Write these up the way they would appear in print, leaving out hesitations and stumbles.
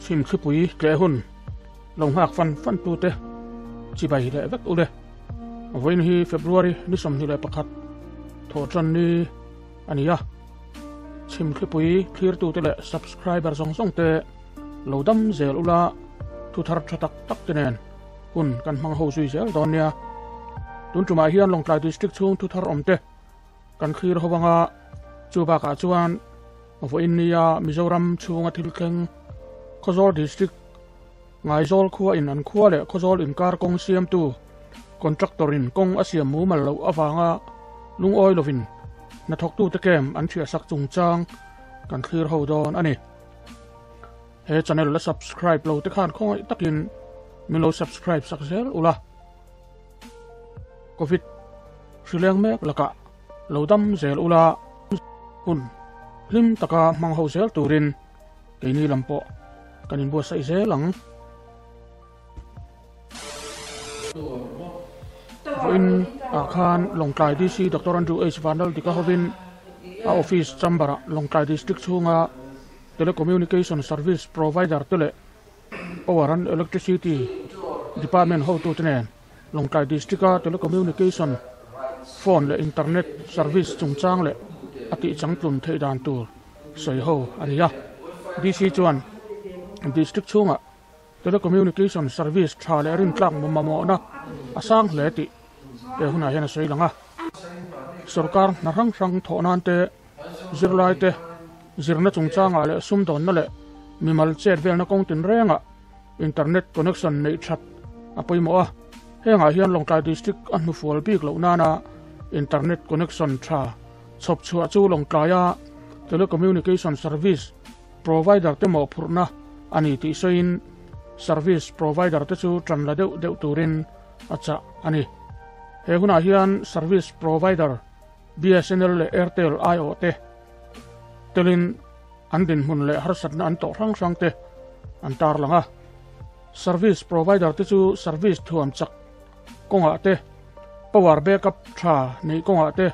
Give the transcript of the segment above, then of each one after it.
Chhimthlipui tleh hun lo nghak fan fan tute chibai leh vek ule. Vawiin hi February ni 21 thawhtan ni a ni a. Chhimthlipui thlirtute leh subscriber zawng zawng te lo dam zel ula thu thar tha tak tak te nen hun kan hmang ho zui zel dawn nia. Tun tumah hian Lawngtlai District chhung thu thar awm te kan thlir ho anga chu bakah chuan vawiin nia Mizoram chhunga thil thleng Khawzawl District Ngaizawl khua in an khua leh Khawzawl inkar kawng siamtu contractor in kawng a siam mumal loh avanga lungawi lovin hnathawktute kem an thiahsak chungchang kan thlir ho dawn a ni. He channel la subscribe lo te khan khawngaih takin min lo subscribe sak zel ula. Covid hrileng mek lakah lo dam zel ula hun hlim taka hmang ho zel turin keini lam pawh kan inbuatsaih zel ang. Vawiin ah khan Lawngtlai DC Doctor Andrew H Vanlaldika hovin a office chamber ah Lawngtlai District chhunga Telecommunication Service Provider te leh Power and Electricity Department hotute nen Lawngtlai District a Telecommunication Phone leh Internet Service chungchang leh a tihchangtlun theih dan tur sawi ho a ni a. DC chuan District chhungah Telecommunication Service tha leh rintlak mamawhna a sang hle tih he hunah hian a sawi lang a. Sorkar hna hrang hrang thawh nan te, zirlai te, zirna chungchangah leh sumdawnna leh mimal chet velna kawng tinrengah internet connection neih that a pawimawh a. Hengah hian Lawngtlai District a hnufual bik loh nana internet connection tha chhawp chhuah chu Lawngtlaia telecommunication service provider te mawhphurhna a ni tih sawiin service provider te chu tan la deuh deuh turin a chah a ni. He hunah hian service provider BSNL leh Airtel aiawh te telin an dinhmun leh harsatna an tawh hrang hrang te an tarlang a. Service provider te chu service thuam chak kawngah te, power backup tha neih kawngah te,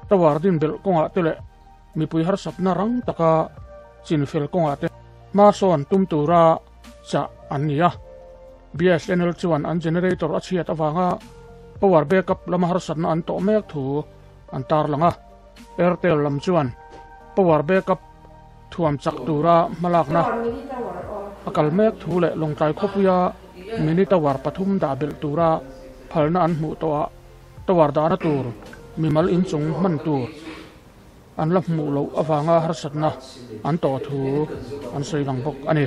tower din belh kawngah te leh mipui harsatna rang taka chinfel kawngah te hma sawn tum tura chah an ni a. BSNL chuan an generator a chhiat avanga power backup lama harsatna an tawh mek thu an tarlang a. Airtel lam chuan power backup thuam chak tura hmalakna a kal mek thu leh Lawngtlai khawpuia mini tower pathum dah belh tura phalna an hmuh tawhah tower dahna tur mimal inchung hman tur an la hmuh loh avanga harsatna an tawh thu an sawi lang bawk a ni.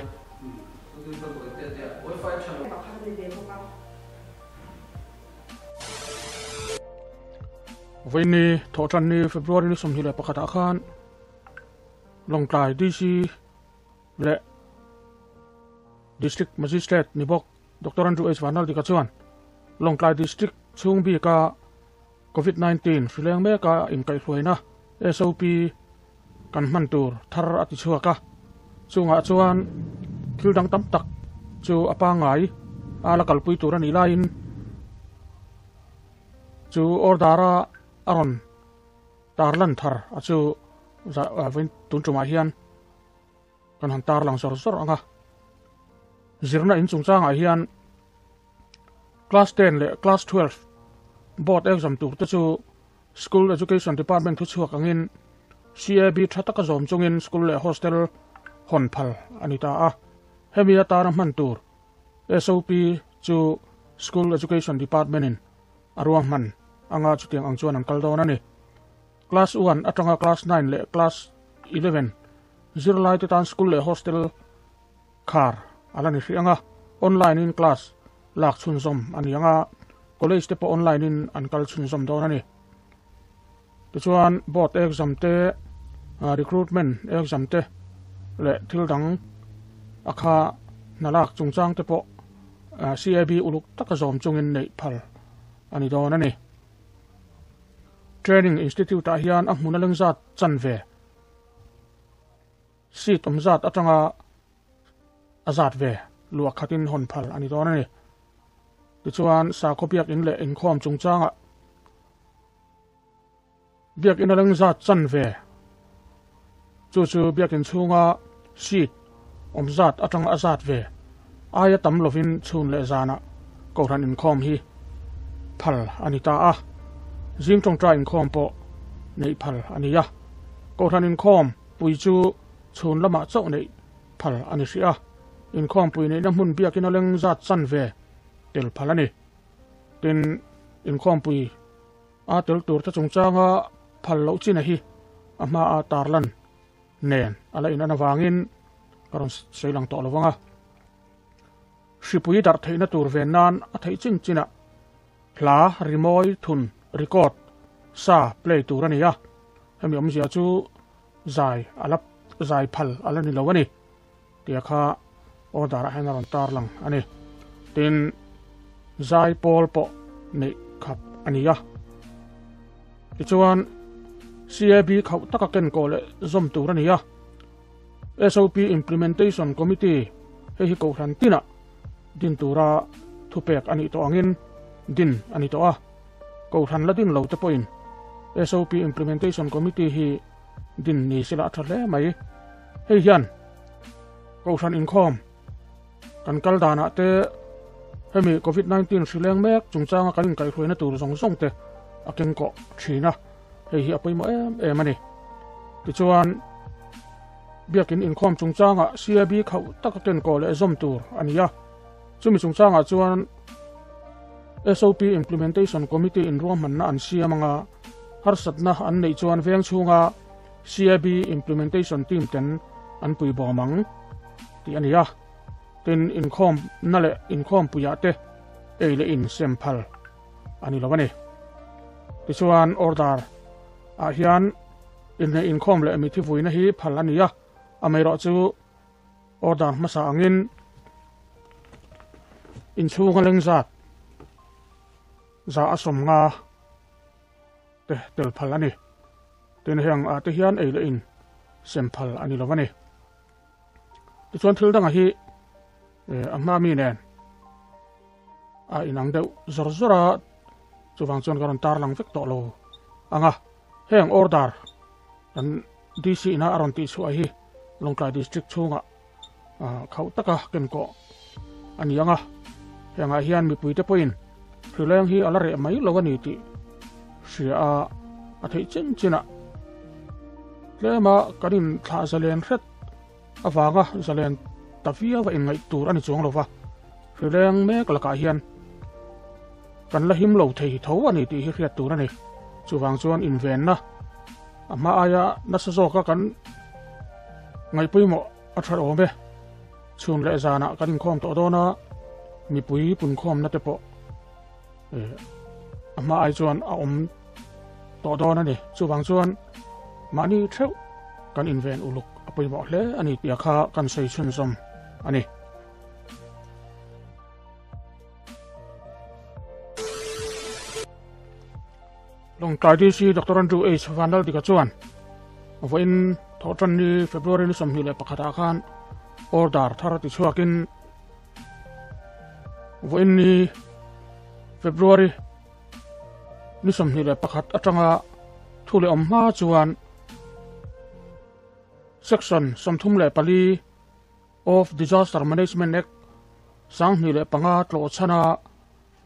Vawiin thawhtanni February ni 21 ah khan Lawngtlai DC leh District Magistrate ni bawk Doctor Andrew H Vanlaldika chuan Lawngtlai District chhung bika Covid 19 hrileng meka inkaihhruaina SOP kan hman tur thar a ti chhuak a. Chungah chuan thil dang tam tak chu a pangngai a la kalpui tur a nih laiin chu order a a rawn tarlan thar a chu tun tumah hian kan han tarlang zawr zawr ang a. Zirna in chungchangah hian class 10 leh class 12 board exam tur te chu School Education Department thuchhuak angin CAB tha taka zawm chungin school leh hostel hawn phal a ni ta a. Hemi atana hman tur SOP chu School Education Department in a ruahman anga chutiang ang chuan an kal dawn a ni. Class 1 atanga class 9 leh class 11 zirlai te tan school leh hostel khar a la ni hrih anga online in class lak chhunzawm a ni anga college te pawh online in an kal chhunzawm dawn a ni. Tichuan board exam te recruitment exam te leh thil dang a kha hna lak chungchang te pawh CAB uluk taka zawm chungin neih phal a ni dawn a ni. Training Institute ah hian a hmun a leng zat chanve seat awm zat atanga a zat ve luah khatin hawn phal a ni dawn a ni. Tichuan sakhaw biakin leh inkhawm chungchangah biakin a leng zat chanve chu chu biakin chhunga seat awm zat atanga a zat ve aia tam lovin chhun leh zanah Kohhran inkhawm hi phal a ni ta a, zing tawngtai inkhawm pawh neih phal a ni a. Kohhran inkhawm pui chu chhun lamah chauh neih phal a ni hrih a, inkhawm pui neihna hmun biakin a leng zat chan ve tel phal a ni. Tin, inkhawm pui a tel tur te chungchanga phal loh china hi a hmaa tarlan nen a la inan avangin ka rawn sawi lang tawh lo vang a. Hripui darh theihna tur ven nan a theih chin chinah hla rimawi thun record sa play tur a ni a, hemi awmzia chu zai a la zai phal a la ni lo a ni tia kha order ah hian a rawn tar lang a ni. Tin, zai pawl pawh neih khap a ni a. Tichuan, CAB khauh taka kenkaw leh zawm tur a ni a. SOP Implementation Committee hei hi Kohhran tinah din tura thupek a nih tawh angin din a ni tawh a. Kohhran la din lo te pawhin SOP Implementation Committee hi din ni sela a tha hle mai. Hei hian Kohhran inkhawm kan kal danah te hemi Covid 19 hri leng mek chungchanga kan inkaihhruaina tur zawng zawng te a keng kawh thin a. Hei hi a pawimawh em em a ni. Tichuan, Biakin inkhawm chungchangah CAB khauh taka kenkaw leh zawm tur a ni a. Chumi chungchangah chuan SOP Implementation Committee in ruahmanna an siam anga harsatna an neih chuan veng chhunga CAB Implementation Team ten an puibawm ang tih a ni a. Tin, inkhawmna leh inkhawmpuiah te ei leh in sem phal a ni lo a ni. Tichuan, order ah hian inneih inkhawm leh mithi vuina hi phal a ni a, amaherawhchu order hmasa angin inchhunga leng zat za a 50 te tel phal a ni. Tin, heng ah te hian ei leh in sem phal a ni lo a ni. Tichuan thil dangah hi a hma mi nen a inang deuh zawr zawr a, chuvang chuan ka rawn tarlang vek tawh lo ang a. Heng order kan DC ina a rawn tihchhuah hi Lawngtlai District chhungah khauh taka kenkawh a ni ang a. Hengah hian mipuite pawhin hrileng hi a la reh mai lo a ni tih hria a, a theih chin chinah tlema kan inthlah zalen hret avanga zalen ta viau a inngaih tur a ni chuang lo va, hrileng mek lakah hian kan la him lo thei tho a ni tih hi hriat tur a ni. Chuvang chuan invenna a hma aia nasa zawka kan ngaihpawimawh a tha awm e. Chhun leh zanah kan inkhawm tawh dawn a, mipui punkhawmna te pawh a hma ai chuan a awm tawh dawn a ni. Chuvang chuan mahni theuh kan inven uluk a pawimawh hle a ni tih kha kan sawi chhunzawm a ni. Lawngtlai DC Doctor Andrew H. Vanlaldika chuan vawiin thawhtanni February ni 21 ah khan order thar ti chhuakin vawiin ni February ni 21 atanga thu leh awm hma chuan Section 34 of Disaster Management Act 2005 tlawh chhana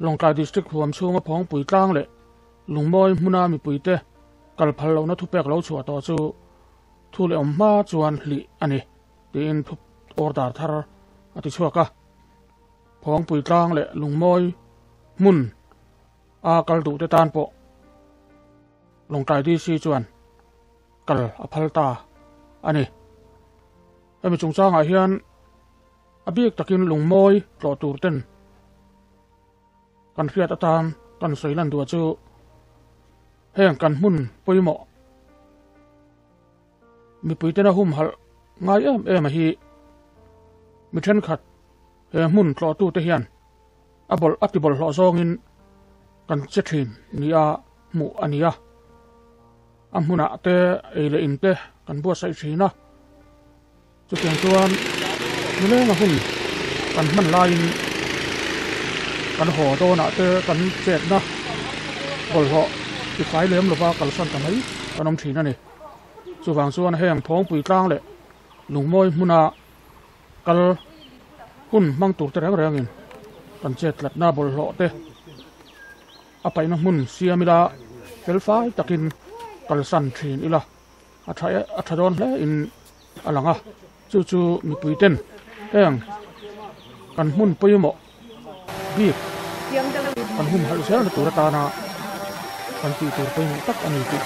Lawngtlai District huam chhunga Phawngpui tlang leh Lungmawi hmuna mipuite kal phal lohna thupek lo chhuah tawh chu thu leh awm hma chuan hlih a ni tiin thu order thar a ti chhuak a. Phawngpui tlang leh Lungmawi hmun a kal duhte tan pawh Lawngtlai DC chuan kal a phal ta a ni. Hemi chungchangah hian a bik takin lungmawi tlawh tur ten kan hriat atan kan sawi lan duah chu heng kan hmun pawimawh mipui tena humhalh ngai em em a hi mi thenkhat he hmun tlawh tu te hian a bawlh a ti bawlhhlawh zawngin kan che thin nia hmuh a ni a. A hmunah te ei leh in te kan buatsaih thin a, chutiang chuan nileng a hun kan hman laiin kan haw dawnah te kan chetna bawlhhlawh tifai lem lova kalsan ta mai kan awm thin a ni. Chuvang chuan heng Phawngpui tlang leh Lungmawi hmuna. Kal hun hmang tur te reng rengin kan chet tlatna bawlhhlawh te a paihna hmun siam ila felfai takin kalsan thin ila a tha a tha dawn hle in a lang a chu chu mipui ten heng kan hmun pawimawh bik kan humhalh zel na tur atana kan tih tur pawimawh tak a ni tih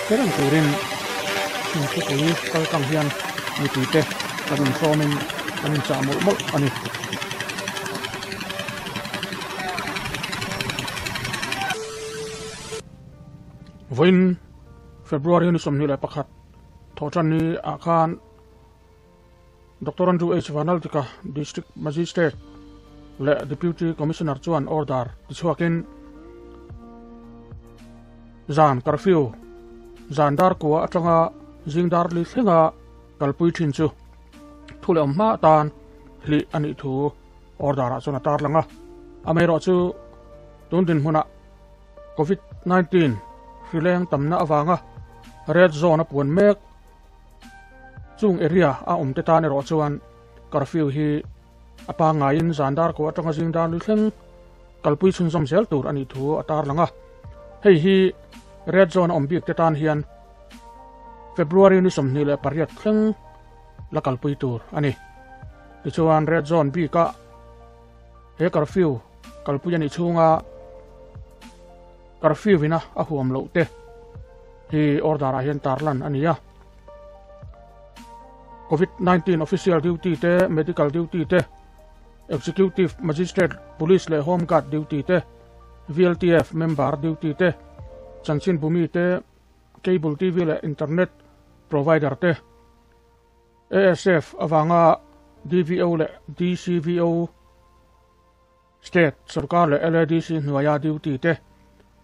hre reng turin thingthupui kal tlang hian mipui te kan insawmin kan inchah mawlh mawlh a ni. Vawiin February ni 21 thawhtanni ah khan Doctor Andrew H. Vanaltika, District Magistrate leh Deputy Commissioner chuan order tichhuakin zan curfew zan dar kua atanga zing dar li thlenga kalpui thin chu thu leh awm hma atan hlih a nih thu order ah chuan a tarlang a. Amaherawh chu tun dinhmunah Covid-19 hrileng tamna avanga red zone a puan mek Chung area a awm te tan erawh chuan curfew hi a pangngaiin zan dar ko atanga zing dar lui thleng kalpui chhunzawm zel tur a nih thu a tarlang a. Hei hi red zone a awm bik te tan hian February ni 28 thleng la kalpui tur a ni. Tichuan red zone bika he curfew kalpui a nih chhunga Curfew ina a huam loh te hi order ah hian tarlan a ni a. Covid-19 official duty te, medical duty te, executive magistrate, police leh home guard duty te, VLTF member duty te, chanchinbumi te, cable TV leh internet provider te, ASF avanga DVO leh DCVO, State sorkar leh LADC hnuaia duty te,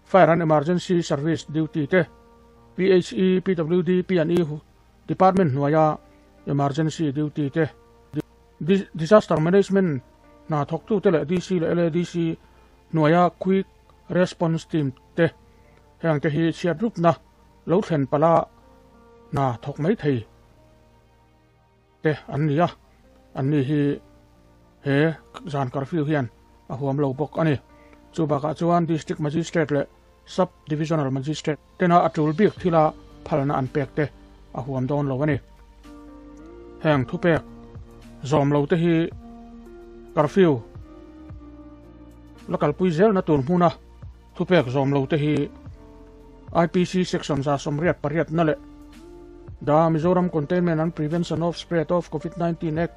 Fire and Emergency Service duty te, PHE, PWD, P&E department hnuaia emergency duty te, Disaster Management hna thawktute leh DC leh LADC hnuaia Quick Response Team te, hengte hi chhiatrupna lo thlen pala hna thawk mai thei. Te an ni a, anni hi he zan curfew hian a huam lo bawk a ni. Chu bakah chuan District Magistrate leh Sub Divisional Magistrate tena a tul bik thila phalna an pek te a huam dawn lo a ni. Heng thupek zawm lo te hi curfew la kalpui zelna tur hmuna Thupek zawm lo te hi IPC Section 188 na leh The Mizoram Containment and Prevention of Spread of Covid-19 Act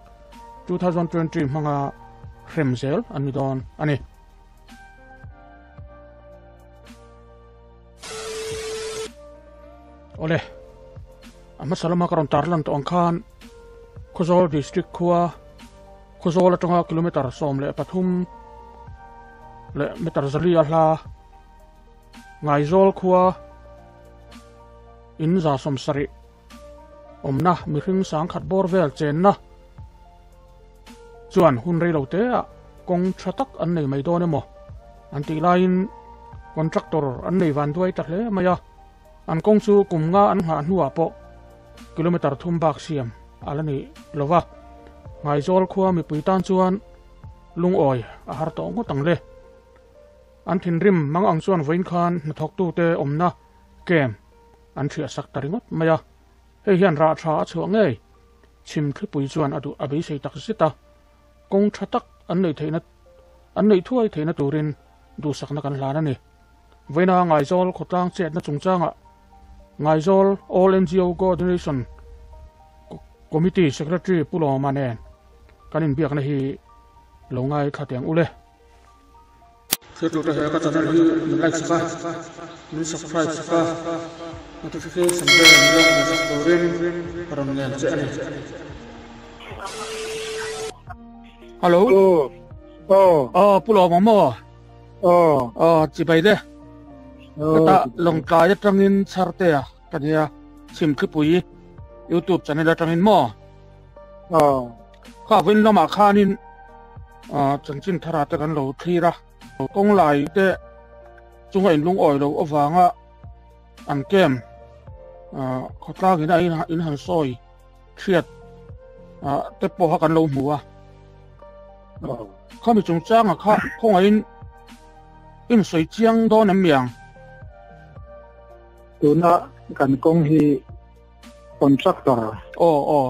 2020 hmanga hrem zel an ni dawn a ni. Awle, a hmasa lama ka rawn tarlan tawh ang khan Khawzawl District khua Khawzawl atanga kilometre 13 leh meter zali a hla Ngaizawl khua in 70 awmna mihring sangkhat bawr vel chenna chuan hun rei lo te ah kawng tha tak an nei mai dawn emaw an tih laiin contractor an nei van duai ta hle mai a, an kawng chu kum nga an nghah hnuah pawh kilometre thum bak siam a la ni lo va, Ngaizawl khua mipui tan chuan lungawi a har tawh ngawt ang le. An thinrim mang ang chuan vawiin khan hnathawktute awmna camp an ṭhiah sak ta ringawt mai a, hei hian rah ṭha a chhuah ngei. Chhim thlipui chuan a duh a beisei tak zet a, kawng ṭha tak an neih theihna an neih thuai theihna turin duhsakna kan hlan a ni. Vawiina Ngaizawl khawtlang chetna chungchangah Ngaizawl All NGO Coordination Committee Secretary Pu Lawma nen kan inbiakna hi lo ngaithla teh ang u le. Hriattu te he ka channel hi min like sak a, min subscribe sak a, notification bell min lo hmuh sak turin ka rawn ngen che a ni. Hello. Aw. Aw Pu Lawm ang maw? Aw. Aw chibai le. Ka ta Lawngtlai atangin Chhartea ka nia Chhimthlipui YouTube channel atangin maw? Aw. Kha vawiin lamah khanin chanchin thara te kan lo thlir a, kawng lai te chunga in lungawi loh avanga an camp khawtlangin a in han sawi hriat te pawh kha kan lo hmu a. Khami chungchanga kha khawngaihin insawi chiang dawn em miang? Tuna kan kawng hi contractor Aw aw.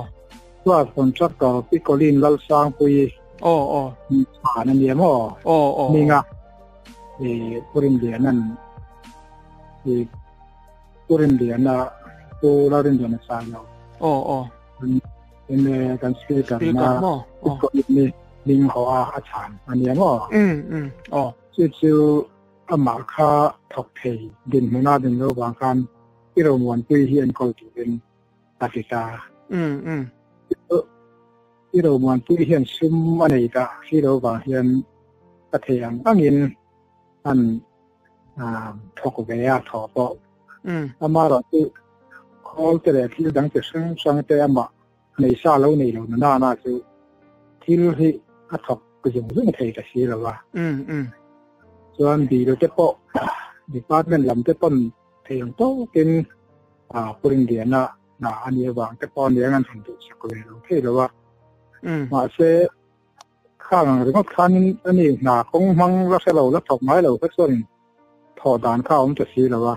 Chuan contractor Pi Colin Lalsangpuii Aw aw. Chhan a nia maw? Aw aw. Hminga i Pu Rinliana'n i Pu Rinliana Pu Lalrinliana Sailo. Aw aw. Enge kan speaker na Pi Colin ni hming haw a a chhan a nia maw? Um um aw. Chu chu amah kha thawk thei dinhmuna din lo vang khan I Romuanpuii hi enkawl turin a ti ta. Um um. I Romuanpuii hian sum a nei ta si lo vang hian ka thei ang angin an thawk ve a, thawh pawh. Amaherawh chu khawl te leh thil dang chi hrang hrang te amah nei sa lo nei lo na nana chu thil hi a thawk zung zung thei ta si lo a. Chuan bill te pawh department lam te pawn thei ang tawkin Pu Rinliana hna a nih avang te pawh aniang an han duhsak ve lo thei lo a. Mahse khang ang ringawt khanin ani hna kawng hmang la hre lo la thawk ngai lo kha chuanin thawh dan kha a awm ta si lo a.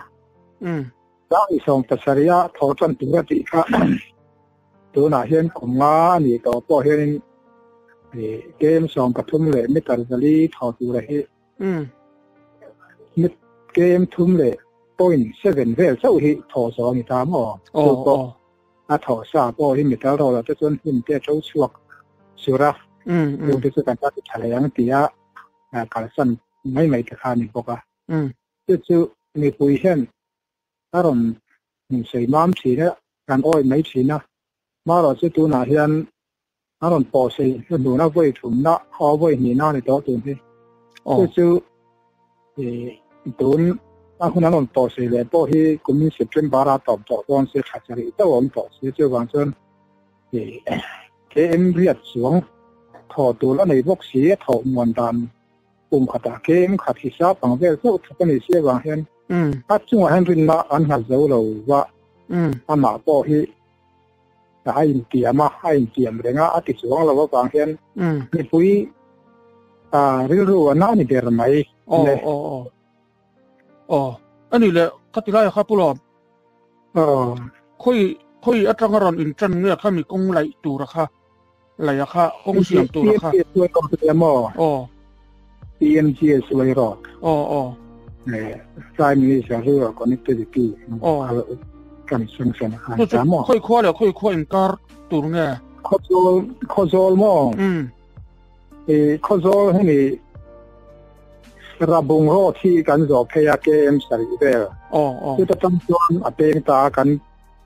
Tlangni 17 a thawh tan tur a tih kha tunah hian kum nga a nih tawh pawh hianin KM 13 leh meter 4 thawh tura hi KM thum leh point seven vel chauh hi thawh zawh a ni ta maw? Chu pawh a thawh sa pawh hi metal roll ah te chuan hmun te a to chhuak sur a, chu te chu kan la ti tha leh ang tia kalsan mai mai te kha a ni bawk a. Chu chu mipui hian a rawn sawi mam thin a, kan awi mai thin a, marawh chu tunah hian a rawn pawh sei hnuhnuna vawi thumna aw vawi hnihna a ni tawh tun hi. Chu chu tun a hun an rawn pawh sei leh pawh hi kumin September a tawp tawh dawn se tha sarih chauh a awm tawh si chuvang chuan KM riat chuang thawh tur a nei bawk si a thawh muan dan kum khatah KM khat hisap ang vel chauh thawk a ni si avang hian a chungah hian rinna an nghat zo lo va amah pawh hi A intiam a, a intiam reng a, a ti chuang lo avang hian mipui rilru a na ni ber mai. Aw, aw, aw. Aw, a ni le, ka ti lai a kha Pu Lawm. Aw. Khawi, khawi atanga rawn intan nge kha mi kawng laih tur a kha, laih a kha, kawng siam tur a kha. PMGS Way Road a maw? Aw. PMGS Way Road. Aw, aw. Prime Minister Rural Connectivity. Aw. Kan sanction a khan ta maw? Khawi khua leh khawi khua inkar tur nge? Khawzawl, Khawzawl maw? E, Khawzawl hemi Rabung Road hi kan zawh phei a KM sarih vel. Aw, aw. Chuta tang chuan a peng ta a kan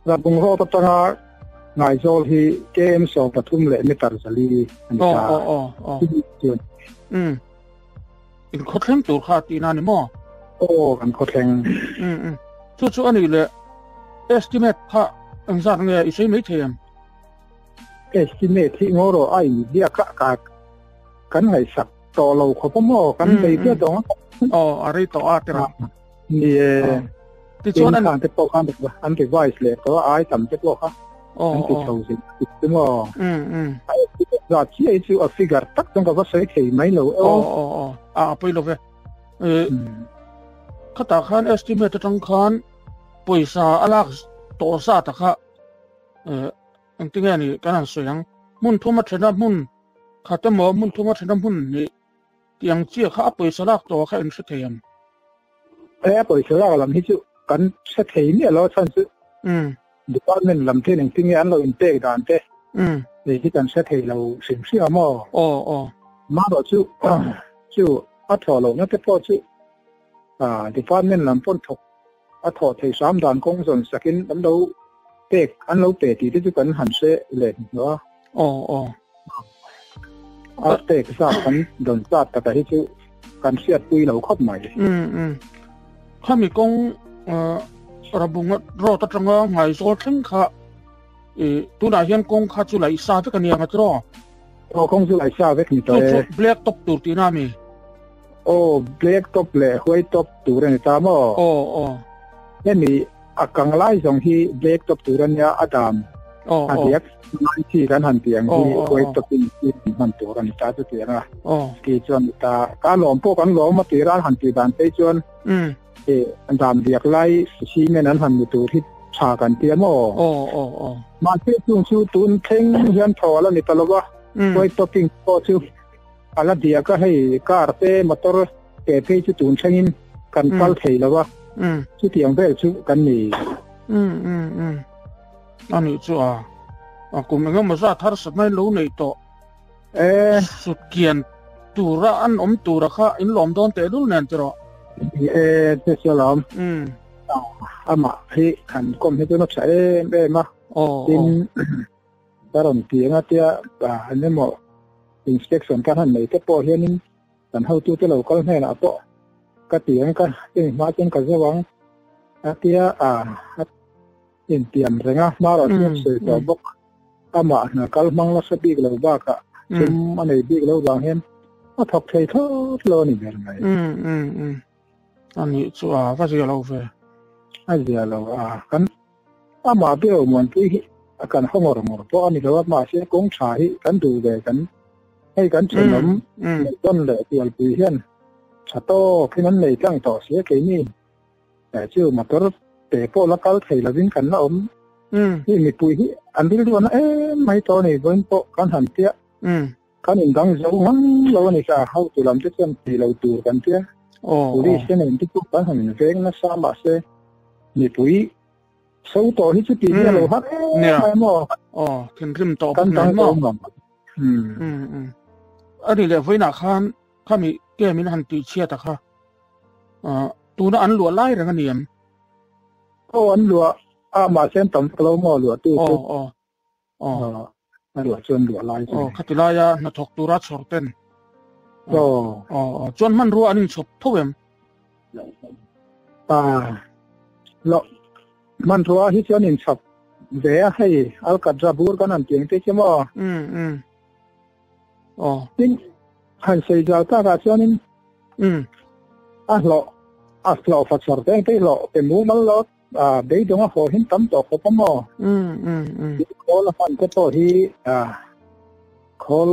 Rabung Road atanga Ngaizawl hi KM 13 leh meter 4 a ni ta. Aw, aw, aw, aw. In khawthleng tur kha tihna ni maw? Aw, kan khawthleng. Um um. Chu chu a nih leh estimate kha engzat nge i sawi mai thei em? Estimate hi ngaw rawh a inziak a ka kan ngaihsak tawh lo khawp a maw? Kan bei viau tawh ang a. Aw, a rei tawh a tira. Ni e. Tichuan an te pawh khan an revise leh tawh a ai tam te pawh kha an ti chho zin ti maw? Um um. Zat chiah hi chu a figure tak chuan ka va sawi thei mai lo aw. Aw aw aw. A pawi lo ve. Khatah khan estimate atang khan pawisa a lak tawh zat a kha engtinge ni kan han sawi ang. Hmun thum a thena hmun khat emaw hmun thum a thena hmun hnih tih ang chiah kha a pawisa lak tawh kha in hre thei ang. He a pawisa lak lam hi chu kan hre thei miah lo a chhan chu department lam te engtinge an lo inpek dan te hei hi kan hre thei lo hrim hrim a maw? Aw aw. Marawh chu chu a thawh lohna te pawh chu department lam pawn thawk a thawh thei hram dan kawng zawn sakin an lo pek an lo pe tih te chu kan han hre leh hnuhnawh a. Aw aw. A pek zat kan dawn zat taka hi chu kan hriatpui lo khawp mai. Um um. Khami kawng Rabunga road atanga Ngaizawl thleng kha i tunah hian kawng kha chu laih sa vek a nia nga tiraw? Aw kawng chu laih sa vek ni tawh e. Chu black top tur tihna a mi? Aw black top leh white top tur a ni ta maw? Aw aw. Hemi a kang lai zawng hi black top tur a nia a dam. A diak lai chi kan han ti ang hi white topping chi hman tur a ni ta chu ti ang a. Ti chuan ni ta ka lawm pawh kan lawm a tira an han tih dan phei chuan dan diak lai cement an han ni tur hi tha kan ti a maw? Mahse chung chu tun thleng hian thaw a la ni ta lo va, white topping pawh chu a la diak a, hei car te motor te phei chu tun thlengin kan kal thei lo va, chutiang vel chu kan ni. Ani chu a a kum engemaw zat harsatna in lo neih tawh e sut kian tura an awm tura kha in lawm dawn teh lul nen tiraw e che chu alawm amah hi han kawm hi chuan a tha em em a tin ka rawn ti anga tia an emaw inspection kan han nei te pawh hianin Kan hotute lo kal hnenah pawh ka ti ang ka hemi hma chuan ka zo ang a tia a intiam reng a, hma erawh chu a sawi tawh bawk. Amah hna kal hmang nasa bik lo bakah sum a nei bik lo vang hian a thawk thei thlawt lo a ni ber mai. A nih chu a va zia lo ve. A zia lo a, kan amah ber Muanpui hi kan haw ngawr ngawr pawh a ni lo a, mahse kawng tha hi kan duh ve kan Hei kan thenawm Melbourne leh Tualpui hian tha tawk in an nei tlang tawh si a keini chu motor te pawh la kal thei lovin kan la awm. Hei mipui hi an rilru a na em mai tawh a ni vawiin pawh kan han tia kan indang zo ngang lo a ni kha hotu lam te chuan ti lo tur kan tia police te nen te pawh kan han inveng nasa mahse mipui so tawh hi chu tih hi a lo har em mai maw. Aw thinrim tawh bawk nen maw. A ni leh vawiinah khan khami game in han tih chhiat a kha tuna an luah lai reng a ni em? Aw an luah a mahse an tam vak lo maw luah tu chu. Aw aw a luah chu an luah lai chu. Aw khati laia hnathawk tura chhawr ten. Aw aw chuan hmanrua an inchhawp tho em? A lo Hmanrua hi chuan inchhawp ve a, hei Alkatra bur kan han tiang te chu maw? Um um. Aw. Tin, han sawi zal takah chuanin um a hlawh a hlawh fa chhawr veng te hlawh pe mumal lo a beidawng a haw hin tam tawh khawp a maw? Um um um. Khawl a hman te pawh hi a khawl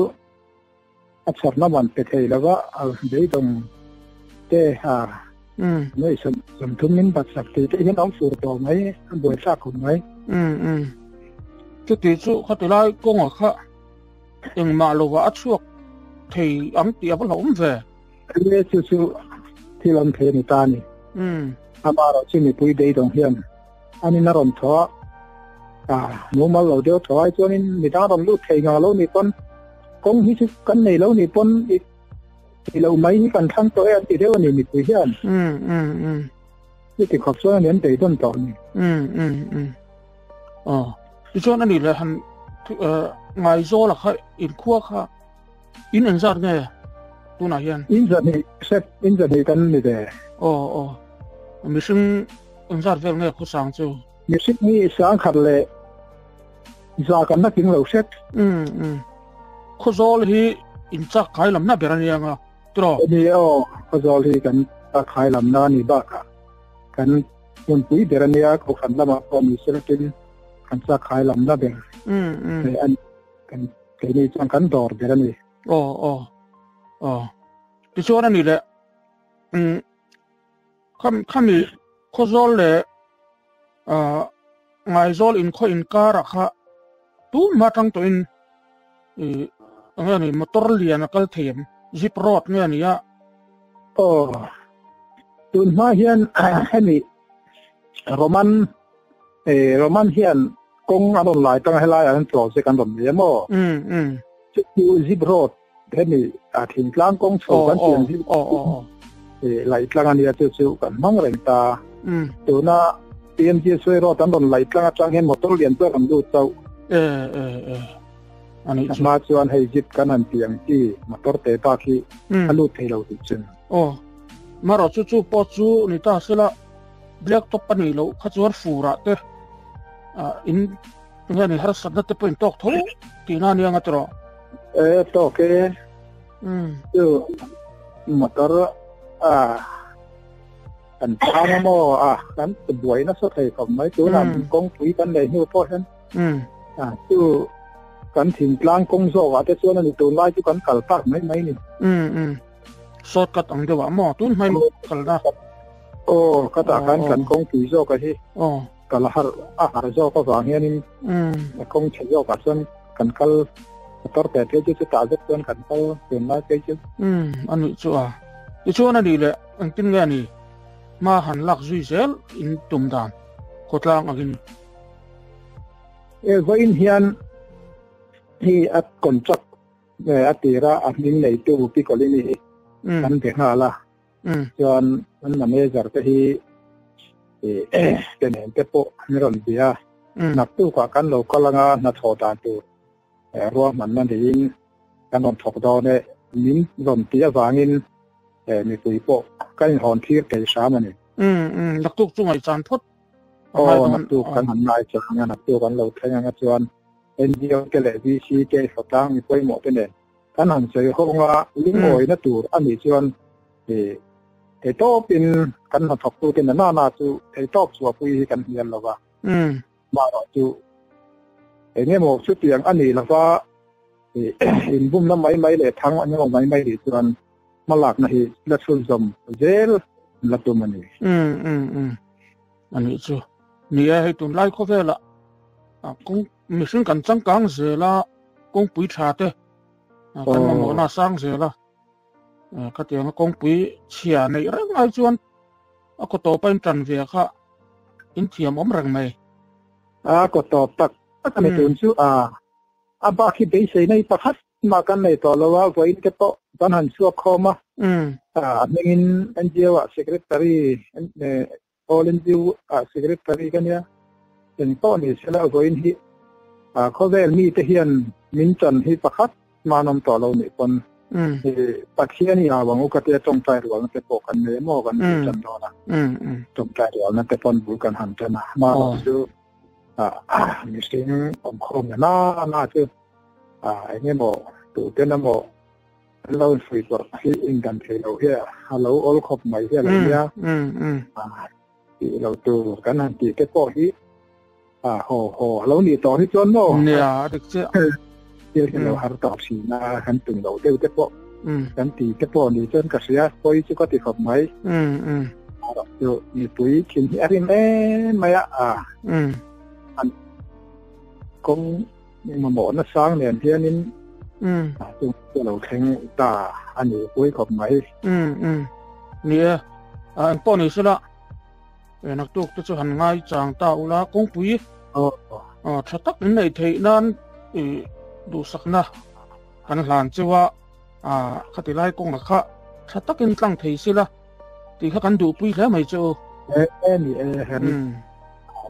A chhawrna man pe thei lova a beidawng te a nuai sawmthum min bat sak tih te hian a awm fur tawh mai, a buaithlak khawp mai. Chuti chu khati lai kawngah kha engmah lovah a chhuak thei ang tih a va hlauhawm ve. Enge chu chu thil awm thei a ni ta a ni. Amaherawh chu mipui beidawng hian an in a rawn thaw a, a mumal lo deuh thaw ai chuanin midang a rawn lut thei ngang lo ni pawn Kawng hi chu kan nei lo ni pawn i ti lo mai hi kan thlang tawh e an ti deuh a ni mipui hian. Um um um. Ni ti khawp chuan ani an beidawn tawh a ni. Um um um. Aw. Tichuan ani leh han Ngaizawla kha inkhua kha in engzat nge tunah hian? In zahnih hrep, in zahnih kan ni ve. Aw aw. Mihring engzat vel nge khawsang chu? Mihring hi sangkhat leh Za kan la tling lo hret. Um um. Khawzawl hi in chak khai lamna ber a nia nga tiraw? Ni aw, Khawzawl hi kan chak khai lamna a ni bakah kan hmunpui ber a nia, Kohhran lamah pawh ni sela tin kan chak khai lamna ber um um. A ni. Kan keini chuan kan dawr ber a ni. Aw aw aw. Tichuan a ni leh um kham khami Khawzawl leh ah Ngaizawl inkhaw inkarah kha tumah atang tawhin ih eng nge ni motor lian a kal thei em? Zip road nge a ni a? Aw, tun hma hian hemi Roman eh Roman hian kawng an rawn lai tang a helaiah hian project an rawn nei a maw? Um um. Chu chu zip road hemi a thingtlang kawng chho kan tih ang zip eh laih tlang a nia chu chu kan hmang reng ta. Um. Tuna PMG Suai Road an rawn laih tlang atang hian motor lian chu a rawn lut chauh. Eh eh eh. Ani chu. Hma chuan hei zip kan han tih ang chi motor te bak hi a lut thei lo tih chu. Aw. Marawh chu chu pawh chu ni ta sela black top a nih loh kha chuan furah te in nge ni harsatna te pawh in tawk tho tihna a nia nga tiraw. E tawk e. Chu motor a kan chhang a maw a kan buai nasa thei khawp mai tunah kawngpui kan neih hnu pawh hian. A chu kan thingtlang kawng zawkah te chuan a ni tunlai chu kan kal tak mai mai ni. Shortcut ang deuh ah maw tun hmain kalna. Aw ka tah khan kan kawngpui zawk a hi kal a har a har zawk avang hianin kawng chhe zawkah chuan kan kal motor te phei chu chutah zet chuan kan kal tunlai phei chu. A nih chu a. Tichuan a nih leh engtin nge a ni hma han lak zui zel in tum dan khawtlang angin. E vawiin hian hi a contract a tira a hming neitu Pi Colini hi kan be nghal a. Chuan an manager te hi te nen te pawh an rawn bia. Naktukah kan lo kal anga hnathawh dan tur ruahmanna niin kan rawn thawk dawn e. Min rawn tih avangin mipui pawh kan inhawn thlir thei hram a ni. Naktuk chu ngaihchan phawt. Aw, naktuk kan han ngaihchan a, naktuk an lo thleng anga chuan NGO te leh VC te hlawtlang mi pawimawh te nen kan han sawi hawng a, lungawina tur a nih chuan theitawpin kan hnathawktute na nana chu theitawp chhuahpui hi kan hnial lo va. Mahrawh chu eng emaw chutiang a nih lova inbumna mai mai leh thang eng emaw mai mai nih chuan hmalakna hi la chhunzawm zel la tum a ni. A nih chu. Ni e, hei tunlai khawvelah kawng mihring kan changkang zel a, kawngpui tha te kan mamawhna a sang zel a. Khatianga kawngpui chhia neih reng ai chuan a kaw tawp a intan ve kha inthiam awm reng mai. A kaw tawp tak tak a ni tun chu a. A bak hi beisei nei pakhat mah kan nei tawh lo a, vawiin te pawh kan han chhuak khawm a. A hmingin NGO ah Secretary All NGO ah Secretary ka nia. Eng pawh ni sela vawiin hi khawvel mite hian min chan hi pakhat mah an awm tawh lo nih pawn Pathian i au ang u ka tia tawngtai rualna te pawh kan nei emaw kan bul tan dawn a. Tawngtai rualna te pawn bul kan han tan a. Mahrawh chu mihring awmkhawm na na na chu eng emaw tuten emaw an lo infuih tawh hi indan thei lo hi a lo awl khawp mai hi a lo nia. Tih lo tur kan han tih te pawh hi haw haw a lo nih tawh hi chuan maw? Nia, a dik chiah. Thil hi lo har tawh thin a, kan tum lo deuh te pawh kan ti te pawh ni chuan ka hria, pawi chu ka ti khawp mai. Chu mipui thin hi a rim em mai a, an kawng mamawhna sang nen hianin chu chu lo thleng ta a ni pawi khawp mai. Ni e, engpawh ni sela. Naktuk te chu han ngai chang ta ula kawngpui tha tak in neih theih nan i duhsakna kan hlan cheu a, khati lai kawnga kha tha takin tlang thei sila tih kha kan duhpui hle mai chu. E ni e han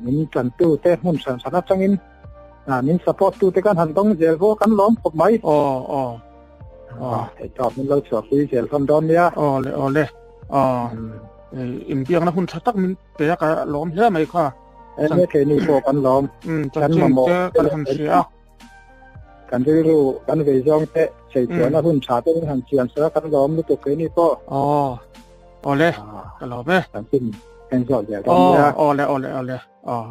min tantu te hmun hran hran atangin min support tu te kan han dawng zel bawk kan lawm khawp mai. Aw aw aw theih min lo chhuahpui zel hlawm dawn nia. Aw le aw le aw. Inbiakna hun tha tak min pe a ka lawm hle mai kha. Enge keini pawh kan lawm. Kan mamawh te kan han hria a. Kan rilru kan vei zawng te chei chuanna hun tha te min han chian sela kan lawm lutuk keini pawh. Aw awle ka lawm e. Kan chin en zawh zel dawn nia. Awle awle awle aw.